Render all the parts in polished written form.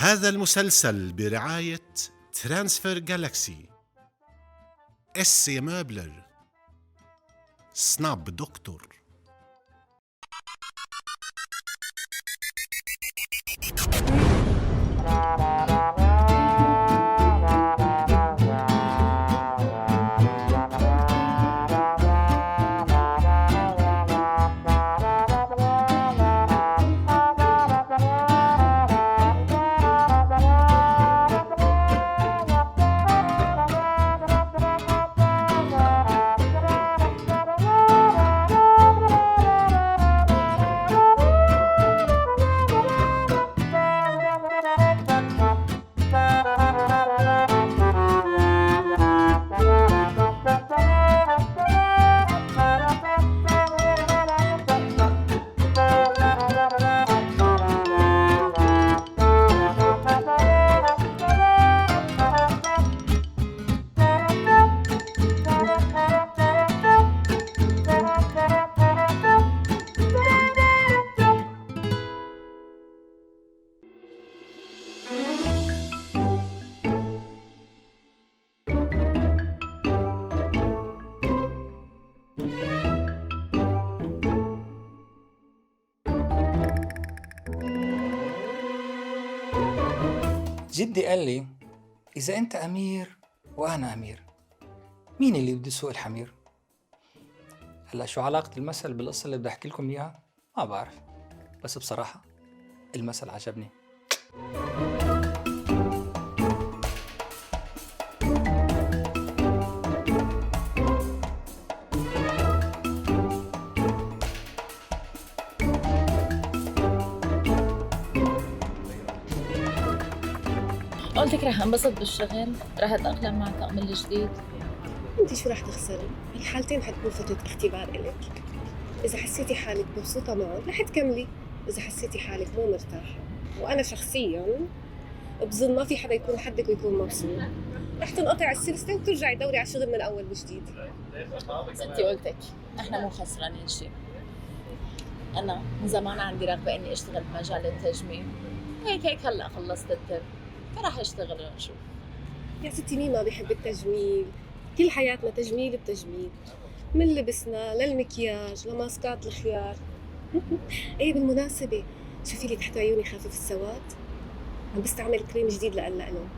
هذا المسلسل برعاية Transfer Galaxy، SC Möbler، Snabb Doktor. جدي قال لي إذا أنت أمير وأنا أمير، مين اللي بده يسوق الحمير؟ هلا شو علاقة المثل بالقصة اللي بدي أحكي لكم إياها؟ ما بعرف، بس بصراحة المثل عجبني. قلتك رح انبسط بالشغل، رح اتأقلم مع الطقم الجديد. انت شو رح تخسري؟ بالحالتين حتكون فترة اختبار إلك. إذا حسيتي حالك مبسوطة معه رح تكملي، إذا حسيتي حالك مو مرتاحة، وأنا شخصياً بظن ما في حدا يكون حدك ويكون مبسوط، رح تنقطع السلسلة وترجعي تدوري على شغل من أول وجديد. ستي قلتك نحن مو خسرانين شيء. أنا من زمان عندي رغبة إني أشتغل بمجال التجميل، هيك هيك هلأ خلصت الترم فراح اشتغل ونشوف. يا ستي مين ما بيحب التجميل؟ كل حياتنا تجميل بتجميل، من لبسنا للمكياج لماسكات الخيار. ايه بالمناسبة شوفي لي تحت عيوني خفف السواد، عم بستعمل كريم جديد لقلق لون.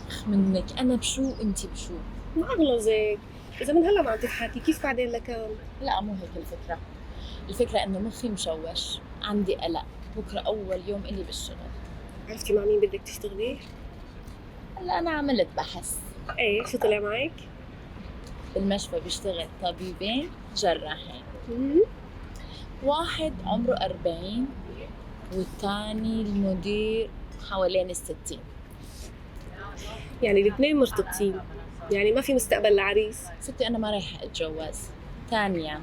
اخ منك، انا بشو انت بشو؟ ما اغلظك، اذا من هلا ما عم تضحكي كيف بعدين لكان؟ لا مو هيك الفكرة، الفكرة انه مخي مشوش، عندي قلق، بكرة اول يوم الي بالشغل. عرفتي مع مين بدك تشتغلي؟ هلا انا عملت بحث. ايه شو طلع معك؟ بالمشفى بيشتغل طبيبين جراحين، واحد عمره 40 والثاني المدير حوالين 60. يعني الاثنين مرتبطين، يعني ما في مستقبل لعريس. ستي انا ما رايحة اتجوز. ثانيا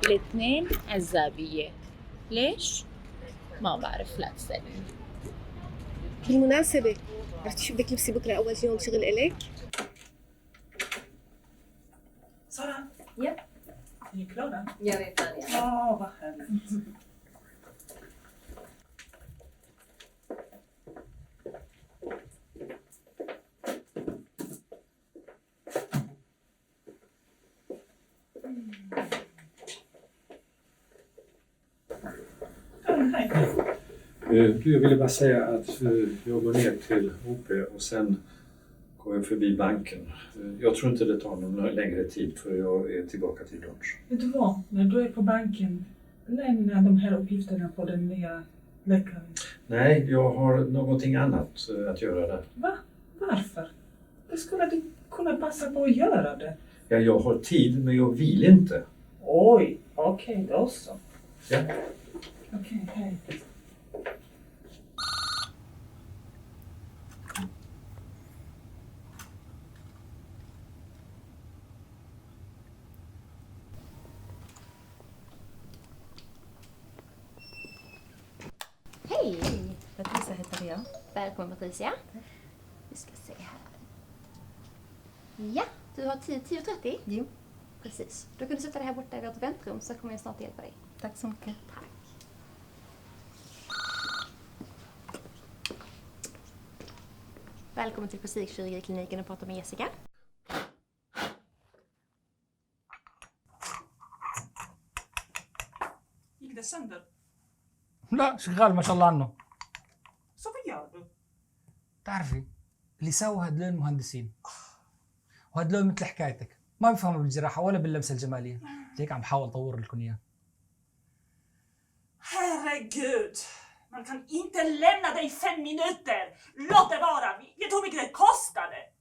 الاثنين عزابية، ليش؟ ما بعرف، لا تسأليني. بالمناسبة عرفتي شو بدك تلبسي بكرة أول يوم شغل إلك؟ Sara? Ja? Är ni klara? Jag vet Anja. Ja, vad härligt. Ja, hej. Du, jag ville bara säga att jag går ner till OP och sen går jag förbi banken. Jag tror inte det tar någon längre tid för jag är tillbaka till lunch. Vet du vad? När du är på banken, lämna de här uppgifterna på den nya läkaren. Nej, jag har någonting annat att göra där. Va? Varför? Det skulle du kunna passa på att göra det. Ja, jag har tid, men jag vill inte. Oj, okej då så. Ja. Okej, hej. Hej! Patricia heter jag. Välkommen Patricia. Vi ska se här. Ja, du har tid 10.30. Jo. Precis. Då kan du sätta dig här borta i vårt väntrum så kommer jag snart hjälpa dig. Tack så mycket. Tack. Välkommen till plastikkirurgikliniken och prata med Jessica. Gick det sönder? لا، شغال ما شاء الله عنه. Så vad gör du? بتعرفي اللي سووا هدول المهندسين، وهدول مثل حكايتك ما بيفهموا بالجراحه ولا باللمسه الجماليه، هيك عم بحاول اطور لكم اياه. Herregud! Man kan inte lämna dig 5 minuter! Låt det vara! Vet du hur mycket det kostade?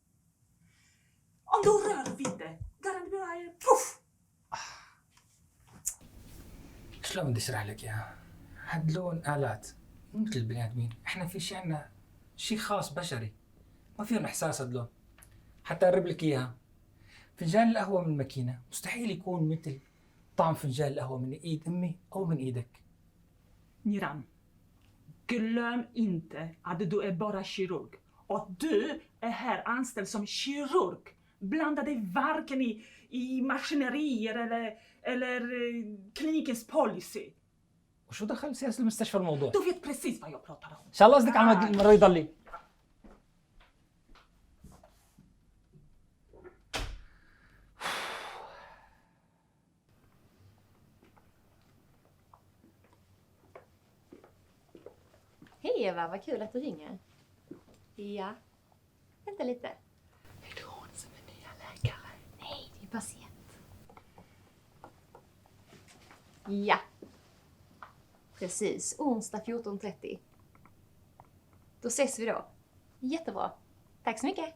Om du rör vid det, garanterar jag puff! شلون بدي اشرح لك اياها؟ هدلون آلات، مو مثل البني ادمين، احنا في شيء عنا شيء خاص بشري، ما فيهم احساس هدلون. حتى اقرب لك اياها، فنجان القهوة من الماكينة مستحيل يكون مثل طعم فنجان القهوة من ايد امي او من ايدك. Niran, glöm inte att du är bara kirurg. Och du är här anställd som kirurg. Blanda dig varken i maskinerier eller klinikens policy. وشو دخل سياسة المستشفى الموضوع؟ Du vet precis vad jag pratar om. ان شاء الله قصدك على المريضة اللي Hej Eva, vad kul att du ringer. Ja. Vänta lite. Är det hon som är nya läkare? Nej, det är patient. Ja. Precis, onsdag 14.30. Då ses vi då. Jättebra. Tack så mycket.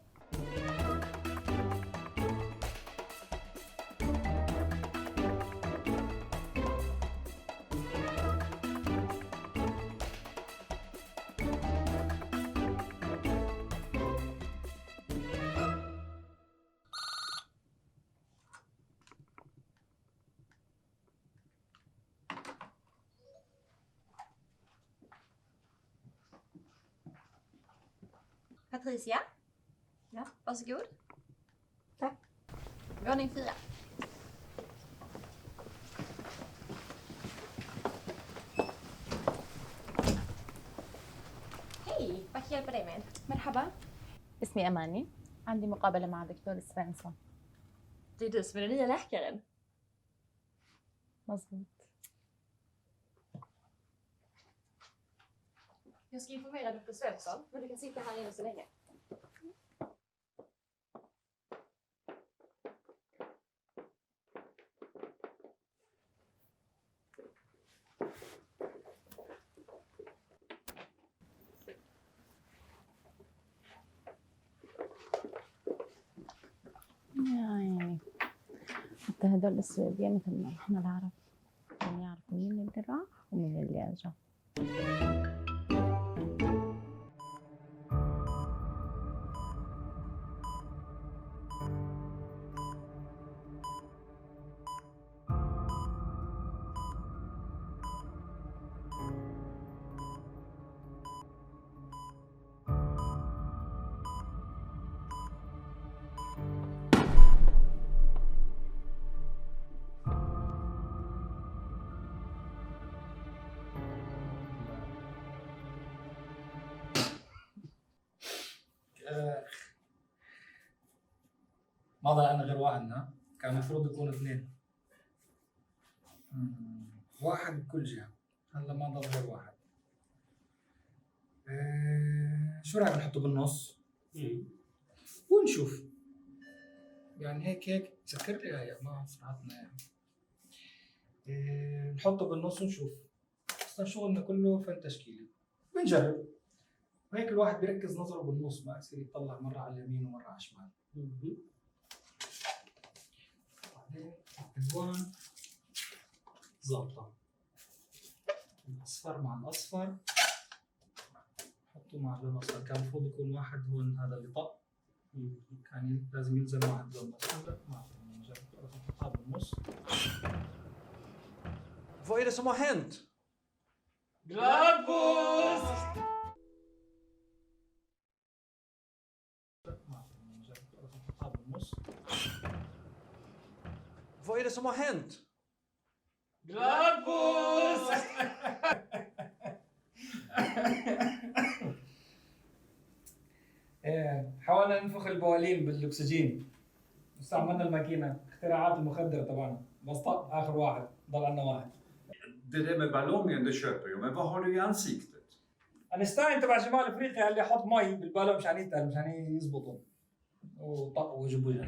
Patricia? Ja, varsågod. Tack. Våning 4. Hej, vad kan jag hjälpa dig med? مرحبا، اسمي أماني، عندي مقابلة مع دكتور سفنسون. Det är du som är den nya läkaren. مزبوط. Jag ska informera doktor Svensson, men du kan sitta här inne så länge. يا عيني، حتى هدول السويدية مثلنا نحن العرب، يعني يعرفوا مين اللي راح ومين اللي اجى. ما ضل عنا غير واحد، ها؟ كان المفروض يكون اثنين. واحد بكل جهة، هلا ما ضل غير واحد. شو رأيك نحطه بالنص؟ ونشوف. يعني هيك هيك سكر لي هي ما صراحتنا يعني. نحطه بالنص ونشوف. اصلا شغلنا كله فن تشكيلي. بنجرب. وهيك الواحد بيركز نظره بالنص، ما يصير يطلع مرة على اليمين ومرة على الشمال. بعدين الألوان ظابطة، الأصفر مع الأصفر، حطوا مع اللون الأصفر. كان المفروض يكون واحد هون، هذا اللي طق كان لازم يلزم واحد لون أصفر. ما نجرب، خلص نحطها بالنص. Vad är det som har hänt? Gladbuss! ما نجرب، خلص نحطها بالنص. Vad är det som har hänt? Gladbuss! ايه، حاولنا ننفخ البوالين بالاكسجين، استعملنا الماكينه، اختراعات المخدر تبعنا، بس طق اخر واحد، ضل عندنا واحد. Det där med ballongen, det köper jag. Men vad har du i ansiktet? اينشتاين تبع شمال افريقيا قال لي حط مي بالبالون مشان يتقل، مشان يزبطوا، وطق وجه بوجه.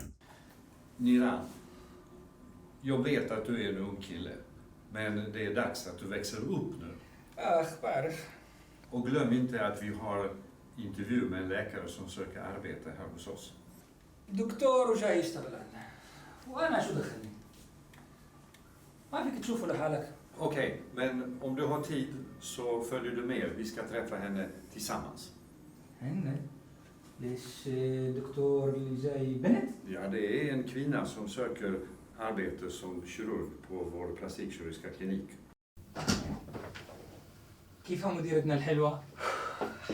Niran, jag vet att du är en ung kille. Men det är dags att du växer upp nu. اخ، بعرف. Och glöm inte att vi har intervju med en läkare som söker arbete här hos oss. دكتور وجاي يشتغل عندنا، وانا شو دخلني؟ ما فيك تشوفه لحالك. Okej, men om du har tid så följer du med. Vi ska träffa henne tillsammans. هن ليش دكتور اللي جاي بنت؟ Ja, det är en kvinna som söker arbete som kirurg på vår plastikkirurgiska klinik. كيفها مديرتنا الحلوة؟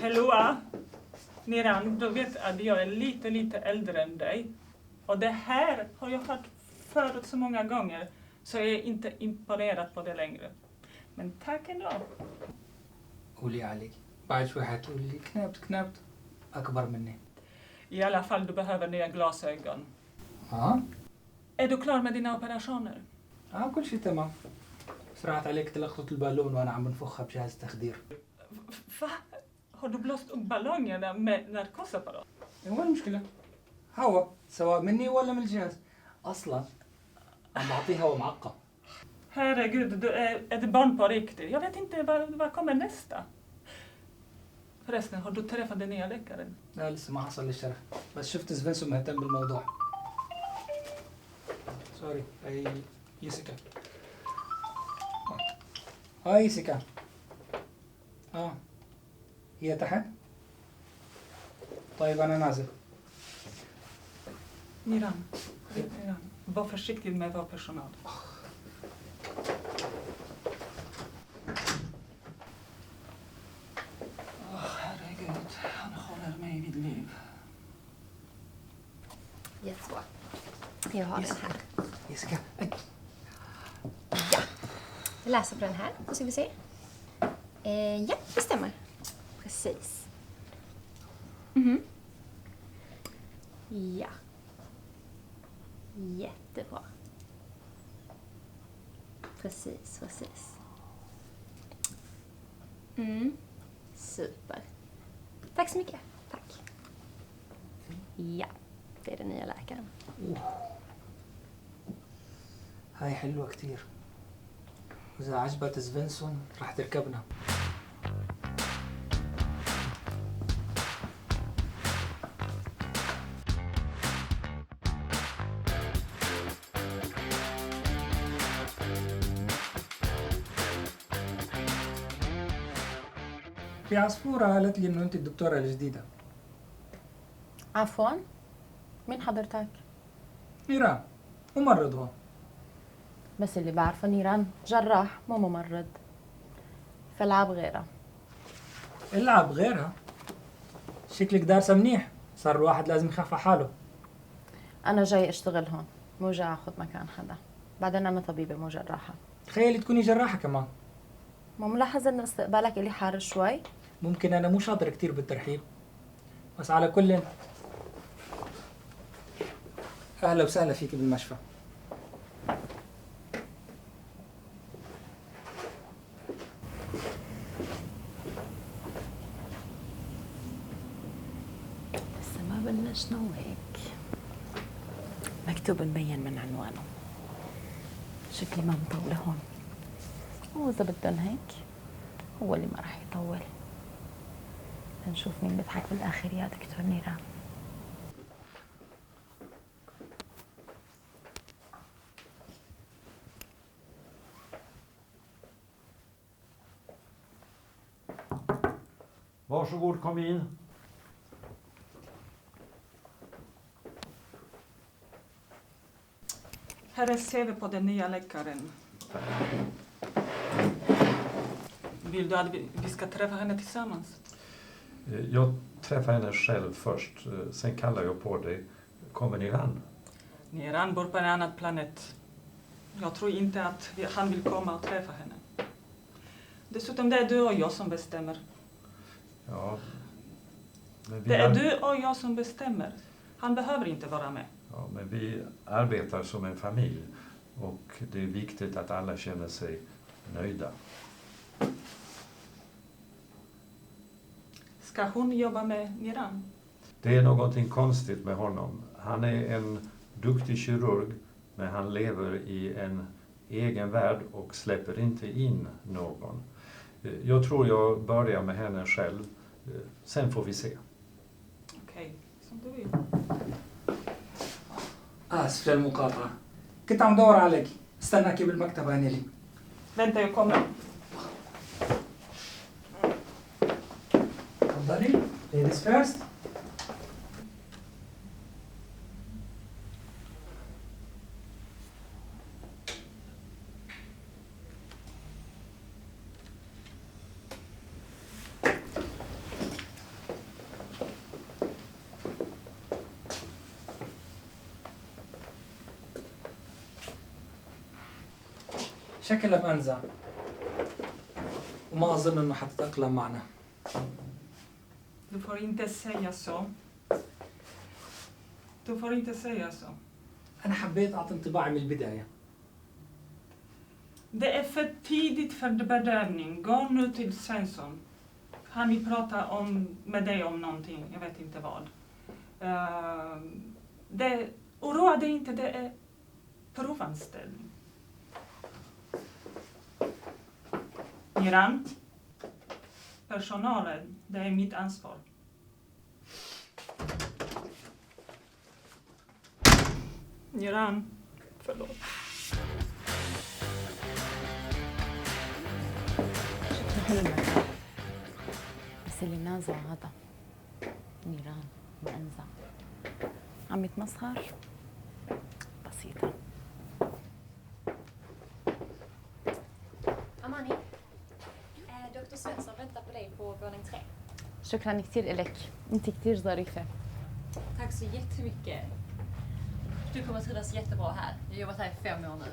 حلوة. Niran, du vet att jag är lite, lite äldre än dig. Och det här har jag hört förut så många gånger, så jag är inte imponerad på det längre. Men tack ändå. قولي عليك، بعد شوي حتقولي لي knappt knappt أكبر مني. I alla fall, du behöver nya glasögon. اه. Är du klar med dina operationer? اه، كل شيء تمام، بس راحت عليك تلقطة البالون وانا عم بنفخها بجهاز تخدير. Va? Har du blåst upp ballongerna med narkosapparat? وين المشكلة؟ هوا، سواء مني ولا من الجهاز، اصلا عم بعطيه هوا معقم. Herregud, du är ett barn på riktigt. Jag vet inte vad kommer nästa. Förresten, har du träffat den nya läkaren? لا، لسه ما حصل لي الشرف، بس شفت سفنسون مهتم بالموضوع. Sorry، هي يسيكا. هاي يسيكا. اه، هي تحت. طيب، انا نازل. Niran, Niran, var försiktig med vår personal. Åh, herregud, han håller mig vid liv. Jättebra. Jag har den här. يسيكا. Ja. Jag läser på den här, så ska vi se. Ja, det stämmer. Precis. Ja. Jättebra. Precis, precis. Super. Tack så mycket. Tack. Ja, det är den nya läkaren. هاي حلوة كتير، إذا عجبت سفنسون رح تركبنا. في عصفورة قالت لي إنه أنت الدكتورة الجديدة. عفوا، مين حضرتك؟ نيران، ممرض هون. بس اللي بعرفه نيران جراح مو ممرض، فالعب غيرها. العب غيرها؟ شكلك دارسة منيح، صار الواحد لازم يخاف على حاله. أنا جاي أشتغل هون، مو جاي أخذ مكان حدا. بعدين أنا طبيبة مو جراحة. تخيلي تكوني جراحة كمان. ما ملاحظة إنه استقبالك إلي حار شوي؟ ممكن أنا مو شاطر كتير بالترحيب، بس على كل أهلا وسهلا فيك بالمشفى. لسه ما بلشنا وهيك مكتوب مبين من عنوانه. شكلي ما مطولة هون، وإذا بدهم هيك هو اللي ما راح يطول. لنشوف مين بيضحك بالآخر يا دكتور نيران. Varsågod, kom in. Här är CV på den nya läkaren. Vill du att vi ska träffa henne tillsammans? Jag träffar henne själv först, sen kallar jag på dig. Kommer Niran? Niran bor på en annan planet. Jag tror inte att han vill komma och träffa henne. Dessutom det är du och jag som bestämmer. Ja, Men vi Det är du och jag som bestämmer. Han behöver inte vara med. Ja, men vi arbetar som en familj och det är viktigt att alla känner sig nöjda. Ska hon jobba med Niran? Det är någonting konstigt med honom. Han är en duktig kirurg, men han lever i en egen värld och släpper inte in någon. Jag tror jag börjar med henne själv. Sen får vi se. Okej, som du vill. آسف للمقاطعة، كنت عم دور عليك، استناكي بالمكتب أنيلي. Vänta, jag kommer. تفضلي، ladies first. شكلها بأنزع وما أظن إنه حتتأقلم معنا. Du får inte säga så. Du får inte säga så. أنا حبيت أعطي انطباعي من البداية. Det är för tidigt för bedövning. Gå nu till Svensson. Han vill prata med dig om någonting, jag vet inte vad. Det, oroa dig inte, det är provanställning. Miran, personalen, det är mitt ansvar. Miran, förlåt. شكله حلو المكان، بس اللي نازع هذا نيران بأنزع عم يتمسخر. بسيطة. أماني، دكتور Svensson väntar på dig på våning 3. شكرا كثير إلك، أنت كثير ظريفة. Tack så jättemycket. Du kommer trivas jättebra här. Jag har jobbat här i 5 år nu.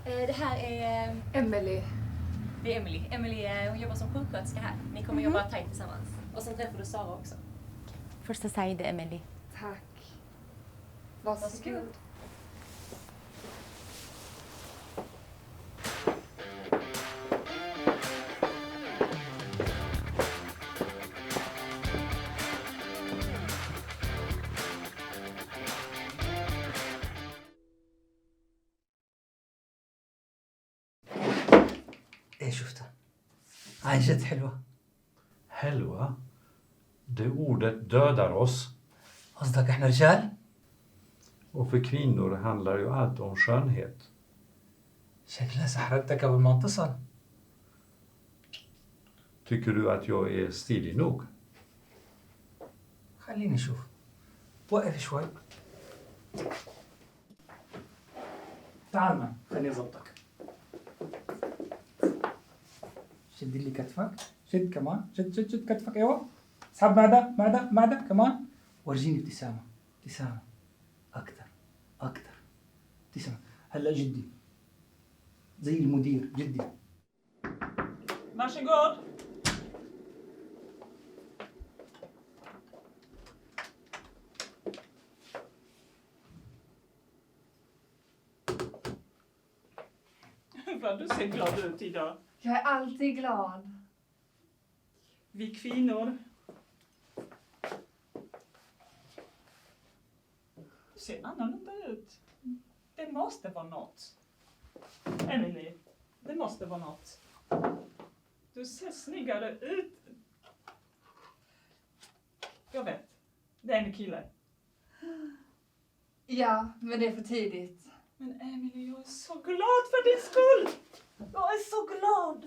Det här är Emily. Det är Emily. Emily, hon jobbar som sjuksköterska här. Ni kommer jobba tajt tillsammans. Och sen träffar du Sara också. فرصة سعيدة إيميلي. Tack. Varsågod. إيه شفتها، عن جد حلوة. Helva? Det ordet dödar oss. قصدك إحنا رجال؟ Och för kvinnor handlar ju allt om skönhet. شكلها سحرتك قبل ما اتصل. Tycker du att jag är stilig nog? خليني أشوف. وقف شوي. تعال معي، خليني أظبطك. شد لي كتفك، شد كمان، شد شد شد كتفك، ايوه. اسحب معدة معدة معدة كمان. ورجيني ابتسامة، ابتسامة. أكثر أكثر، ابتسامة. هلا جدي زي المدير، جدي. Varsågod. Vad du ser glad ut idag. Jag är alltid glad. Vi kvinnor. Du ser annorlunda ut. Det måste vara något. Emily, det måste vara något. Du ser snyggare ut. Jag vet. Det är en kille. Ja, men det är för tidigt. Men Emily, jag är så glad för din skull! Jag är så glad!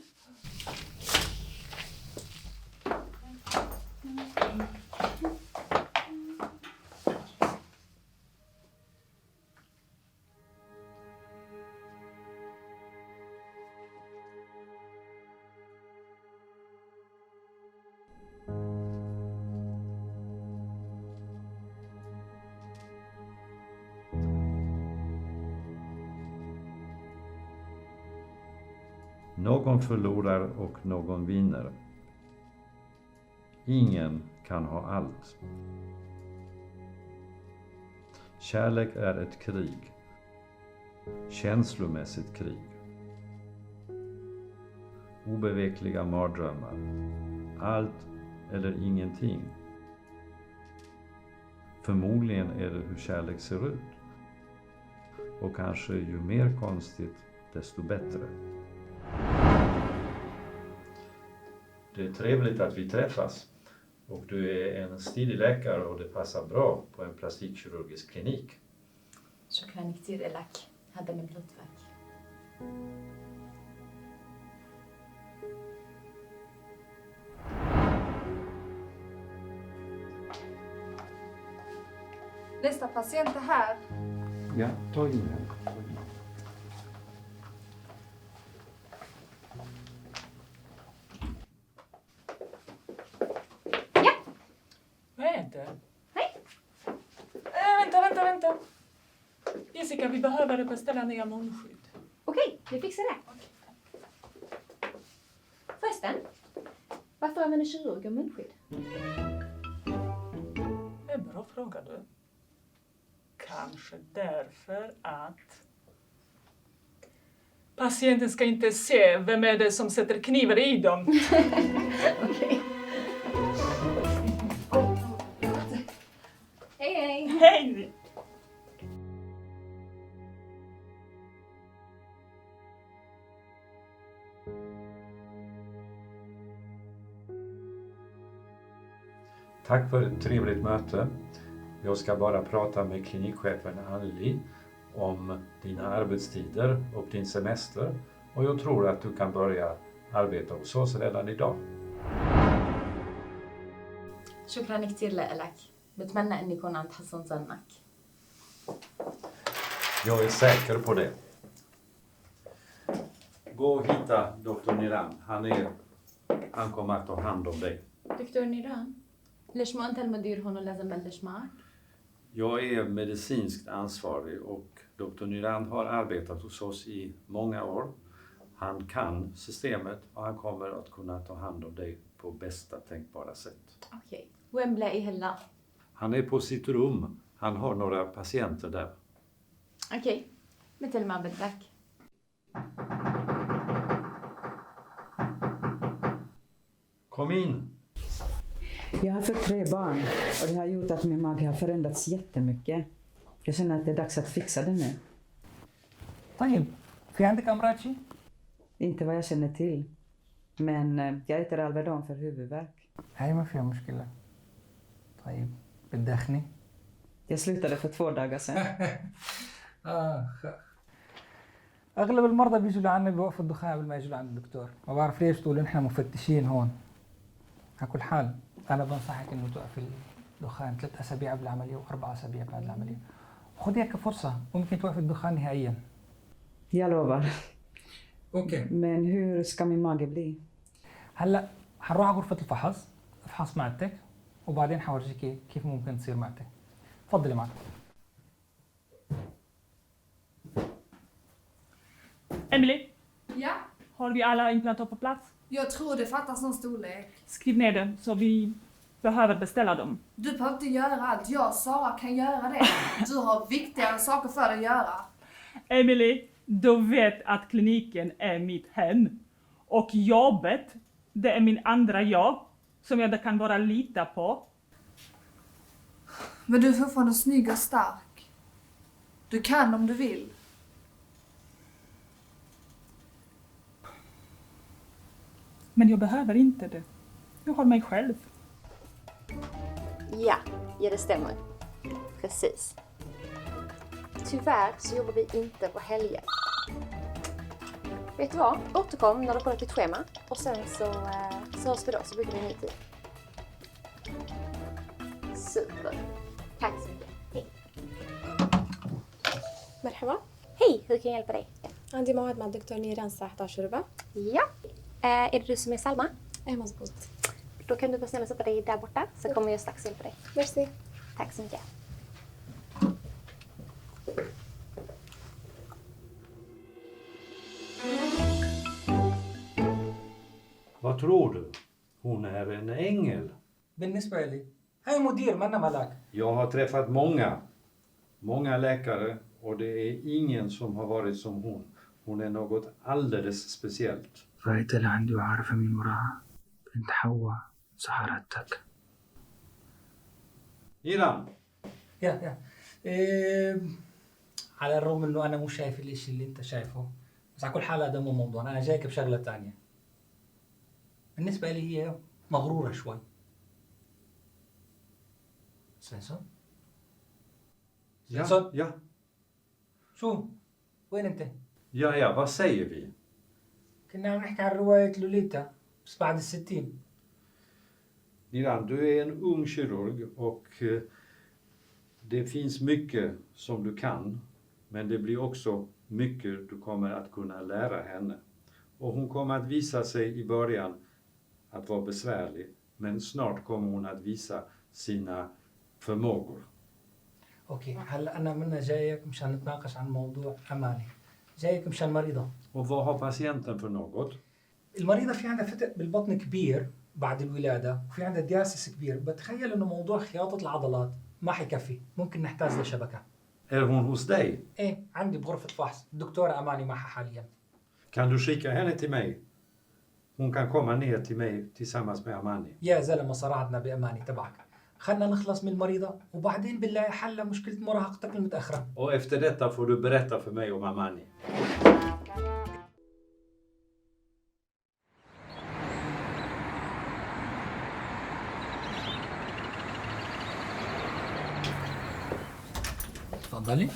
Någon förlorar och någon vinner. Ingen kan ha allt. Kärlek är ett krig. Känslomässigt krig. Obevekliga mardrömmar. Allt eller ingenting. Förmodligen är det hur kärlek ser ut. Och kanske ju mer konstigt, desto bättre. Det är trevligt att vi träffas. Och du är en stilig läkare och det passar bra på en plastikkirurgisk klinik. شكرا كثير إلك، هذا من لطفك. Nästa patient är här. Ja, ta in henne. Vad är det? Nej. Vänta, vänta, vänta. Jessica, vi behöver beställa nya munskydd. Okej, vi fixar det. Förresten, varför använder kirurger munskydd? Det är en bra fråga du. Kanske därför att patienten ska inte se vem är det som sätter knivar i dem. Okej. Hej, hej! Hej! Tack för ett trevligt möte. Jag ska bara prata med klinikchefen Anli om dina arbetstider och din semester. Och jag tror att du kan börja arbeta hos oss redan idag. شكرا كثير لإلك، بتمنى إني أكون عند حسن ظنك. Jag är säker på det. Gå och hitta Dr. Niran. Han kommer att ta hand om dig. دكتور نيران، ليش مو أنت المدير هون ولازم بلش معك؟ Jag är medicinskt ansvarig och Dr. Niran har arbetat hos oss i många år. Han kan systemet och han kommer att kunna ta hand om dig på bästa tänkbara sätt. أوكي، وين بلاقي هلا؟ Han är på sitt rum. Han har några patienter där. أوكي، مثل ما بدك. Kom in! Jag har fått 3 barn och det har gjort att min mage har förändrats jättemycket. Jag känner att det är dags att fixa det nu. طيب في عندك أمراض شي؟ Inte vad jag känner till. Men jag äter Alvedon för huvudvärk. هاي ما فيها مشكلة. طيب بتدخني؟ Jag slutade för 2 dagar sedan. آخ أغلب المرضى بيجوا لعنا بيوقفوا الدخان قبل ما يجوا لعند الدكتور، ما بعرف ليش تقولوا نحن مفتشين هون. على كل حال أنا بنصحك إنه توقفي الدخان 3 أسابيع قبل العملية و4 أسابيع بعد العملية. وخذيها كفرصة، ممكن توقفي الدخان نهائياً. Jag lovar. أوكي. Men hur ska min mage bli? هلا حنروح على غرفة الفحص، افحص معدتك وبعدين حورجيكي كيف ممكن تصير معدتك. تفضلي معنا. Emily, Ja? har vi alla implantat på plats? Jag tror det fattas någon storlek. Skriv ner det så vi behöver beställa dem. Du behöver inte göra allt. Jag och Sara kan göra det. Du har viktigare saker för dig att göra. Emily, du vet att kliniken är mitt hem. Och jobbet, det är min andra jag, som jag kan bara lita på. Men du är fortfarande snygg och stark. Du kan om du vill. Men jag behöver inte det. Jag har mig själv. Ja, ja det stämmer. Precis. Tyvärr så jobbar vi inte på helger. Vet du vad? Återkom när du kollat ditt schema och sen så hörs vi då, så brukar vi en ny tid. Super. Tack så mycket. Hej. مرحبا. Hej, hur kan jag hjälpa dig? عندي موعد مع الدكتور نيران الساعة 11:15. Ja. Är det du som är Salma? ايه مزبوط. Då kan du vara snäll och sätta dig där borta så kommer jag strax hjälpa dig. Merci. Tack så mycket. Vad tror du? Hon är en ängel. بالنسبة لي هاي مدير منا ملاك. Jag har träffat många, många läkare och det är ingen som har varit som hon. Hon är något alldeles speciellt. فايتة لعندي وعارفة مين وراها. بنت حوا سحرتك. Niran! يا يا إيه، على الرغم انه انا مو شايف الاشي اللي انت شايفه، بس على كل حال هذا مو موضوع. انا جايك بشغله تانية. بالنسبة لي هي مغرورة شوي. سفنسون؟ Ja, Svensson? ja, شو؟ وين انت؟ ja, ja, vad säger vi? كنا عم نحكي عن رواية لوليتا بس بعد الستين. Niran, du är en ung kirurg och det finns mycket som du kan, men det blir också mycket du kommer att kunna lära henne. Och hon kommer att visa sig i början att vara besvärlig, men snart kommer hon att visa sina förmågor. okay، هلا انا منا جايك مشان نتناقش عن موضوع اماني. جايك مشان مريضة. Och vad har patienten för något? المريضة في عندها فتق بالبطن كبير بعد الولادة، وفي عندها diastasis كبير. بتخيل انه موضوع خياطة العضلات ما حيكفي، ممكن نحتاج لشبكة. Är hon hos dig? ايه، عندي بغرفة فحص، الدكتورة اماني معها حاليا. Kan du skicka henne till mig? Hon kan komma ner till mig tillsammans med Amani. يا زلمة صرعتنا بأماني تبعك. خلنا نخلص من المريضة وبعدين بالله حل مشكلة مراهقتك المتأخرة. Och efter detta får du berätta för mig om Amani. تفضلي.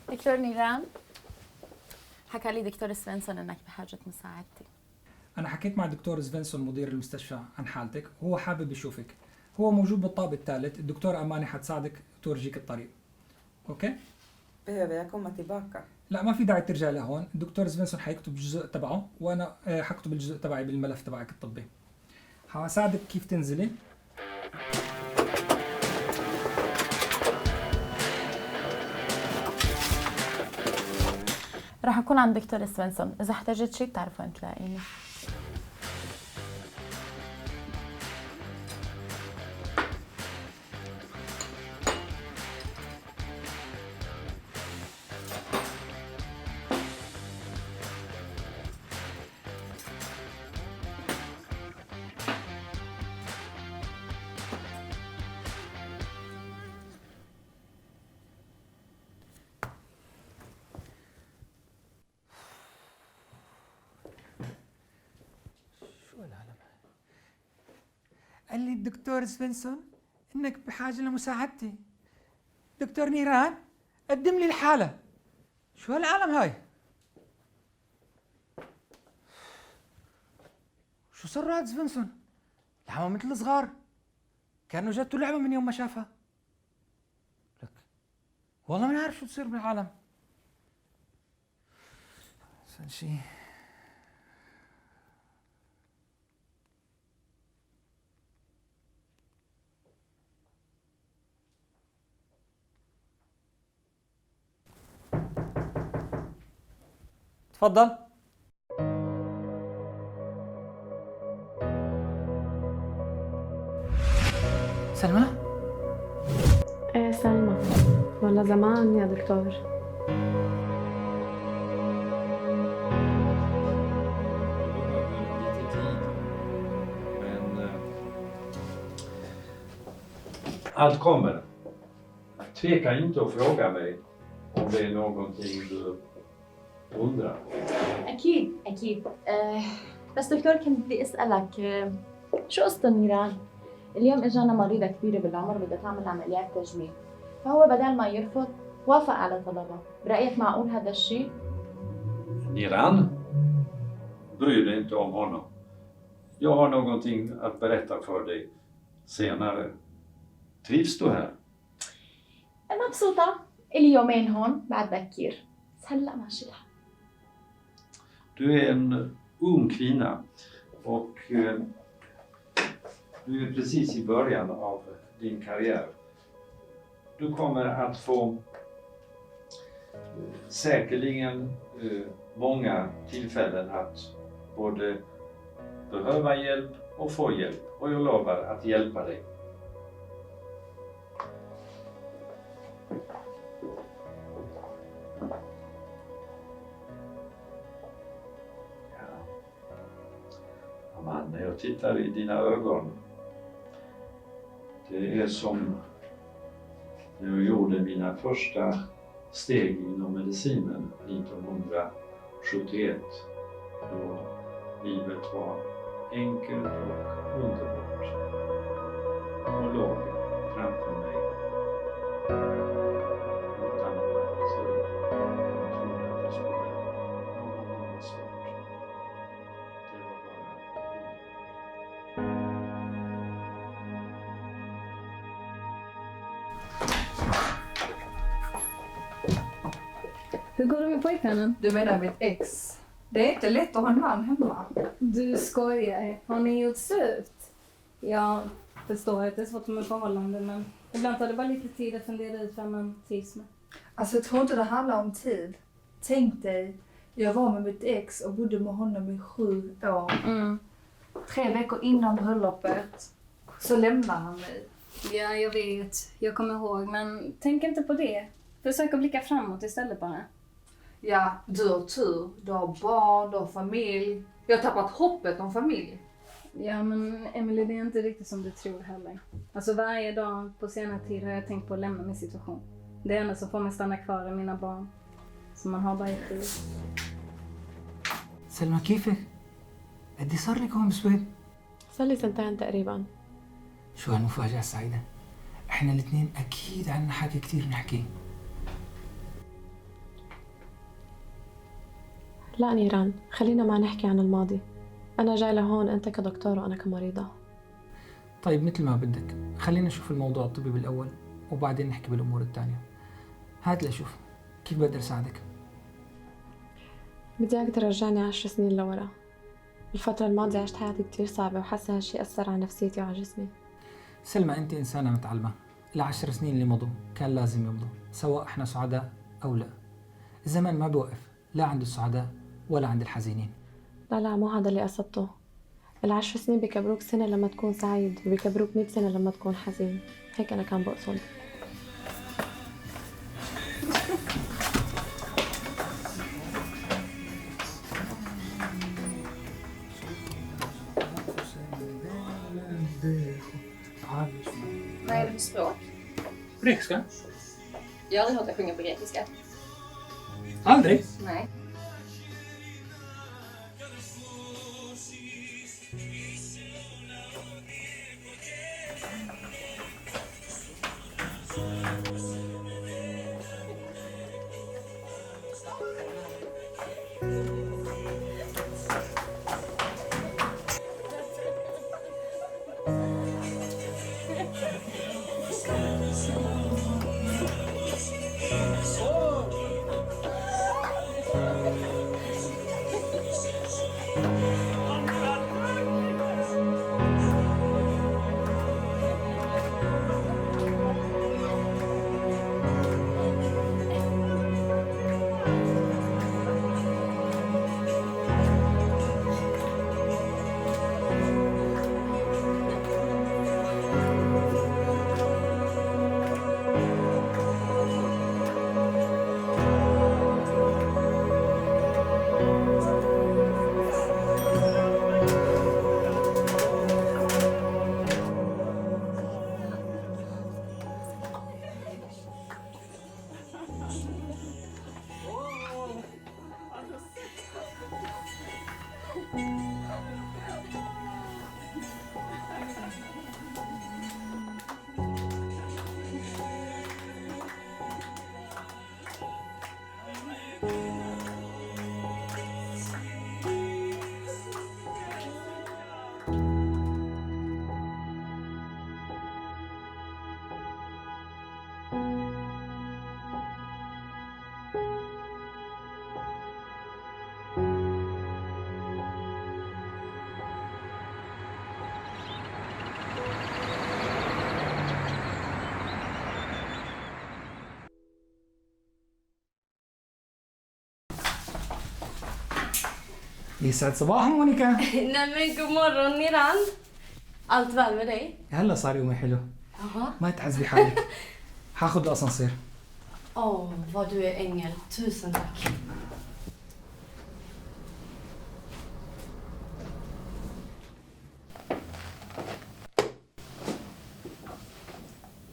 دكتور نيران، حكى لي دكتور سفنسون انك بحاجة مساعدتي. أنا حكيت مع الدكتور سفنسون مدير المستشفى عن حالتك، وهو حابب يشوفك. هو موجود بالطابق الثالث، الدكتور أماني حتساعدك وتورجيك الطريق. okay؟ Behöver jag komma tillbaka? لا، ما في داعي ترجع لهون، الدكتور سفنسون حيكتب الجزء تبعه وأنا حكتب الجزء تبعي بالملف تبعك الطبي. حساعدك كيف تنزلي. رح أكون عند دكتور سفنسون، إذا احتاجت شيء بتعرف وين تلاقيني. شو العالم؟ قال لي الدكتور سفنسون انك بحاجة لمساعدتي. دكتور نيران قدم لي الحالة. شو هالعالم هاي؟ شو صار هاد سفنسون؟ العمى مثل الصغار، كأنه جته لعبة من يوم ما شافها. لك والله ما عارف شو تصير بالعالم. أحسن شي تفضل. سلمى؟ ايه سلمى، والله زمان يا دكتور. Du behöver lite tid. Men allt kommer. Tveka inte att fråga mig om det är någonting du undrar. أكيد أكيد. بس دكتور كنت بدي أسألك، شو قصة نيران؟ اليوم إجانا مريضة كبيرة بالعمر بدها تعمل عمليات تجميل، فهو بدل ما يرفض وافق على طلبها. برأيك معقول هذا الشيء؟ Niran, bry dig inte om honom. Jag har någonting att berätta för dig senare. Trivs du här? مبسوطة، إلي يومين هون بعد بكير، بس هلا ماشي الحال. Du är en ung kvinna och du är precis i början av din karriär. Du kommer att få säkerligen många tillfällen att både behöva hjälp och få hjälp. Och jag lovar att hjälpa dig. Ja. Aman, när jag tittar i dina ögon. Det är som när jag gjorde mina första steg inom medicinen 1971. Då livet var enkelt och underbart. Och låg framför mig utan att jag trodde att det skulle någon gång vara svårt. Det var bara underbart. Hur går det med pojkvännen? Du menar mitt ex? Det är inte lätt att ha en man hemma. Du skojar. Har ni gjort slut? Jag förstår att det är svårt med förhållanden men ibland tar det bara lite tid att fundera ut vem man trivs med. Alltså jag tror inte det handlar om tid. Tänk dig, jag var med mitt ex och bodde med honom i 7 år. 3 veckor innan bröllopet så lämnade han mig. Ja, jag vet. Jag kommer ihåg, men tänk inte på det. Försök att blicka framåt istället bara. Ja, du har tur. Du har barn, du har familj. Jag har tappat hoppet om familj. Ja, men Emily, det är inte riktigt som du tror heller. Alltså varje dag på senare tid har jag tänkt på att lämna min situation. Det enda som får mig stanna kvar är mina barn. Så man har bara ett liv. سلمى كيفك؟ قد صار لك هون بالسويد؟ صار لي سنتين تقريبا. شو هالمفاجأة السعيدة؟ احنا الاثنين اكيد عنا حكي كثير نحكي. لا نيران، خلينا ما نحكي عن الماضي. أنا جاي لهون أنت كدكتور وأنا كمريضة. طيب مثل ما بدك، خلينا نشوف الموضوع الطبي بالأول وبعدين نحكي بالأمور الثانية. هات لأشوف كيف بقدر أساعدك. بدي إياك ترجعني 10 سنين لورا. الفترة الماضية عشت حياتي كتير صعبة وحاسة هالشي أثر على نفسيتي وعلى جسمي. سلمى أنت إنسانة متعلمة، ال10 سنين اللي مضوا كان لازم يمضوا، سواء إحنا سعداء أو لا. الزمن ما بيوقف لا عند السعداء ولا عند الحزينين. لا لا، مو هذا اللي قصدته. ال10 سنين بكبروك سنة لما تكون سعيد وبكبروك 100 سنة لما تكون حزين، هيك أنا كان بقصد. Vad är det för språk? Grekiska? Jag har aldrig hört dig sjunga på grekiska. Aldrig? Nej. يسعد صباح مونيكا. Nej men god morgon Niran. Allt väl med dig? هلا صار يومي حلو. Jaha. ما تعذبي حالك. حاخذ الاسانسير. Åh, vad du är ängel. Tusen tack.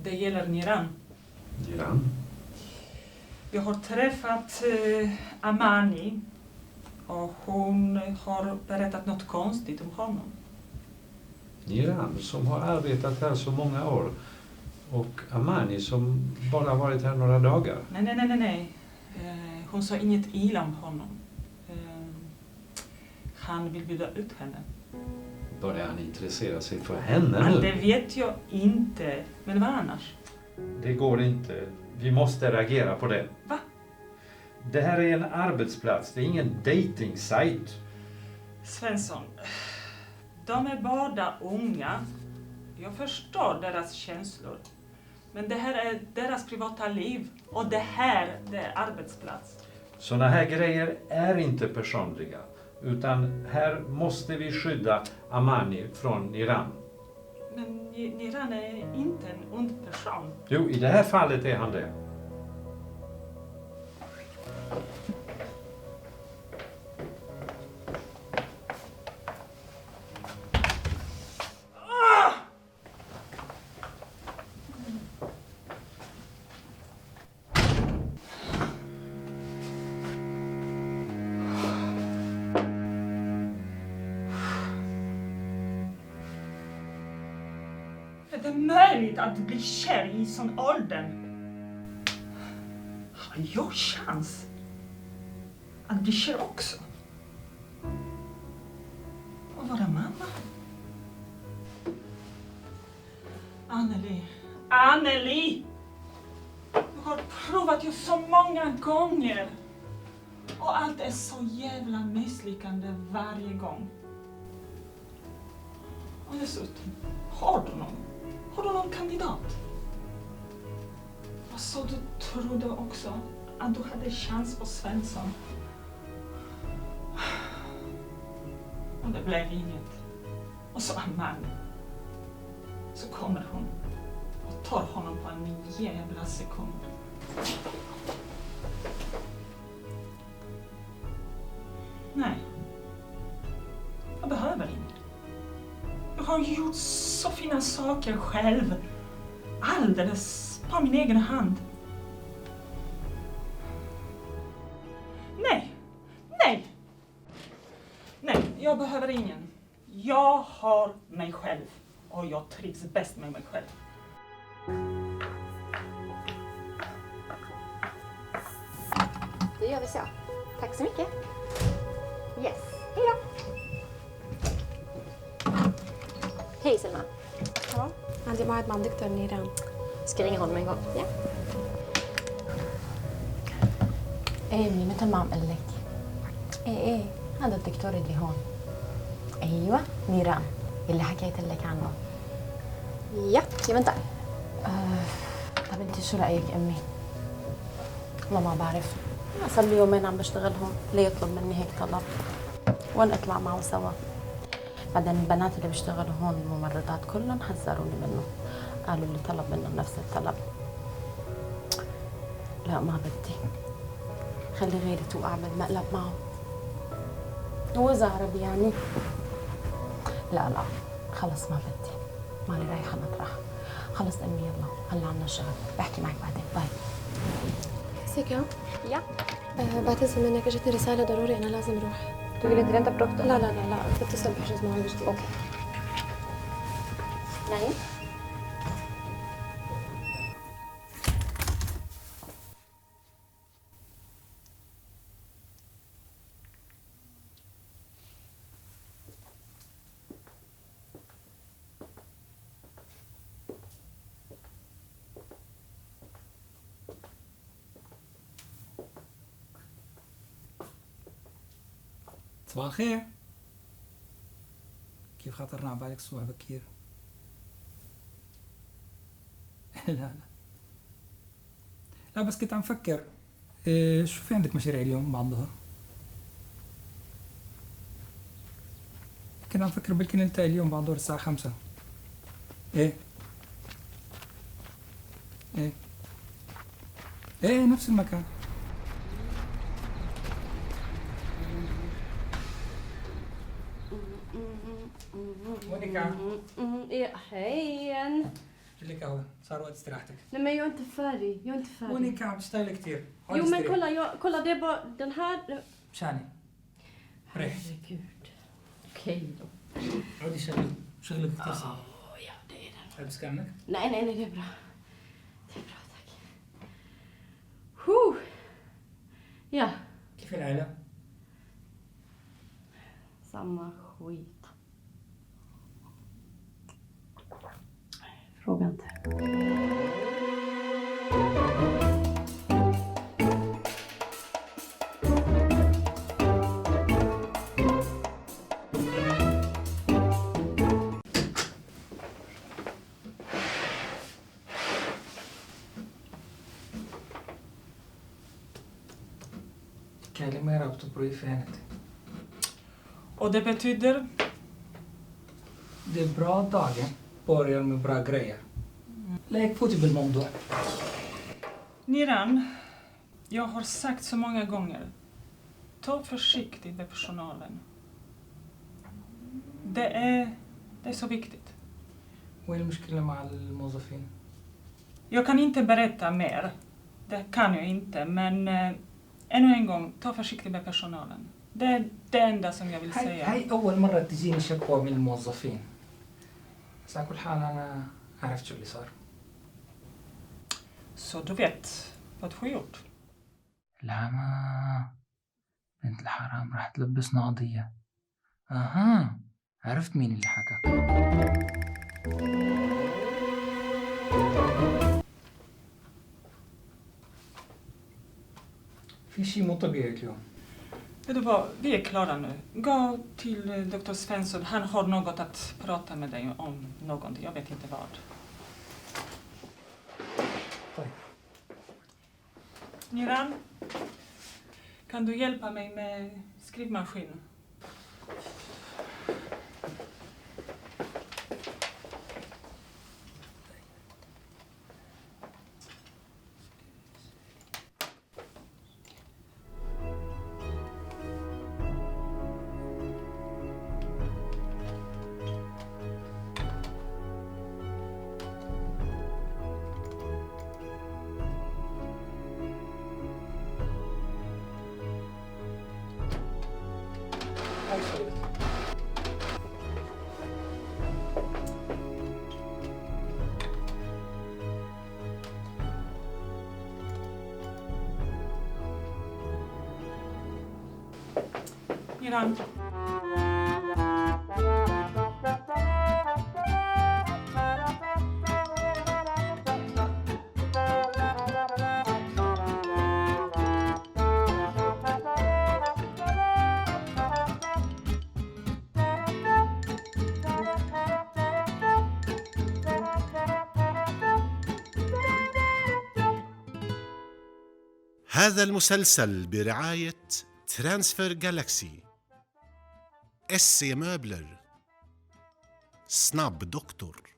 Det gäller Niran. Niran? Jag har träffat Amani och hon har berättat något konstigt om honom. Niran som har arbetat här så många år och Amani som bara varit här några dagar. Nej, nej, nej, nej, nej. Hon sa inget illa om honom. Han vill bjuda ut henne. Börjar han intressera sig för henne Men nu? det vet jag inte. Men vad annars? Det går inte. Vi måste reagera på det. Va? Det här är en arbetsplats, det är ingen dating-sajt. Svensson, de är båda unga. Jag förstår deras känslor. Men det här är deras privata liv och det här, det är arbetsplats. Såna här grejer är inte personliga. Utan här måste vi skydda Amani från Niran. Men Niran är inte en ond person. Jo, i det här fallet är han det. Är det möjligt att bli kär i sån åldern? Har jag chans att bli kär också? Och vara mamma? Anneli, Anneli! Du har provat ju så många gånger. Och allt är så jävla misslyckande varje gång. Och dessutom, har du någon? Har du någon kandidat? Och så du trodde också att du hade chans på Svensson. Och det blev inget. Och så Amanda. Så kommer hon och tar honom på en jävla sekund. Nej. Jag behöver inget. Jag har gjort så fina saker själv. Alldeles på min egen hand. Nej, nej. Nej, jag behöver ingen. Jag har mig själv och jag trivs bäst med mig själv. Då gör vi så. Tack så mycket. Yes, hej då. Hej Selma. Ja. عندي موعد مع الدكتور نيران. Ska ringa honom en gång? Ja. ايه امي مثل ما عم اقول لك. ايه ايه هذا الدكتور اللي هون. ايوه نيران اللي حكيت لك عنه. Ja, ja vänta. طب انت شو رايك امي؟ والله ما بعرف، أنا صار لي يومين عم بشتغل هون، ليه يطلب مني هيك طلب؟ وين اطلع معه سوا؟ بعدين البنات اللي بيشتغلوا هون الممرضات كلهم حذروني منه، قالوا لي طلب منهم نفس الطلب. لا ما بدي، خلي غيري توقع بالمقلب معه. هو إذا عربي يعني. لا لا خلص ما بدي، مالي رايحة مطرح. خلص امي يلا هلا عنا شغل، بحكي معك بعدين، باي. سيكا. Ja. بعتذر منك، اجتني رسالة ضروري، أنا لازم أروح. Du vill inte vänta på doktorn? لا لا لا لا، بتصل بحجز موعد جديد. Okej. Nej. صباح الخير. كيف خطرنا على بالك الصبح بكير؟ لا لا لا، بس كنت عم فكر. إيه، شو في عندك مشاريع اليوم بعد الظهر؟ كنت عم فكر بلكي نلتقي اليوم بعد دور الساعة 5. ايه ايه ايه، نفس المكان. مونيكا. Ja, hej. جيب لك قهوة، صار وقت استراحتك. Nej men jag är inte färdig. Jag är inte färdig. مونيكا عم تشتغل كثير. Jo men kolla, jag, kolla det är bara den här. مشاني ريح. Herregud. Okej då. عودي شغلك، شغلك كثير صعب. Ja, det är det. لابس كأنك؟ Nej, nej, nej, det är bra. Det är bra, tack. Huh. Ja, كيف العيلة؟ samma skit. Fråga inte. Kalimera på Tobruk-Fenet. Och det betyder? Det är bra dagen börjar med bra grejer. ليك فوتي بالموضوع. Niran, jag har sagt så många gånger. Ta försiktigt med personalen. Det är så viktigt. وين المشكلة مع الموظفين؟ Jag kan inte berätta mer. Det kan jag inte, men ännu en gång, ta försiktigt med personalen. Det är det enda som jag vill هاي säga. هاي أول مرة تجيني شكوى من الموظفين. بس على كل حال أنا عرفت شو اللي صار. Så du vet vad du har gjort. العمى، بنت الحرام راح تلبسنا قضية. أها، عرفت مين اللي حكى. في شيء مو طبيعي اليوم. Vet du vad, vi är klara nu. Gå till Dr. Svensson, han har något att prata med dig om någonting, jag vet inte vad. طيب. Niran, kan du hjälpa mig med skrivmaskin? هاي شغلتي. Niran. هذا المسلسل برعاية ترانسفير جالاكسي، اس مöbler، سناب دكتور.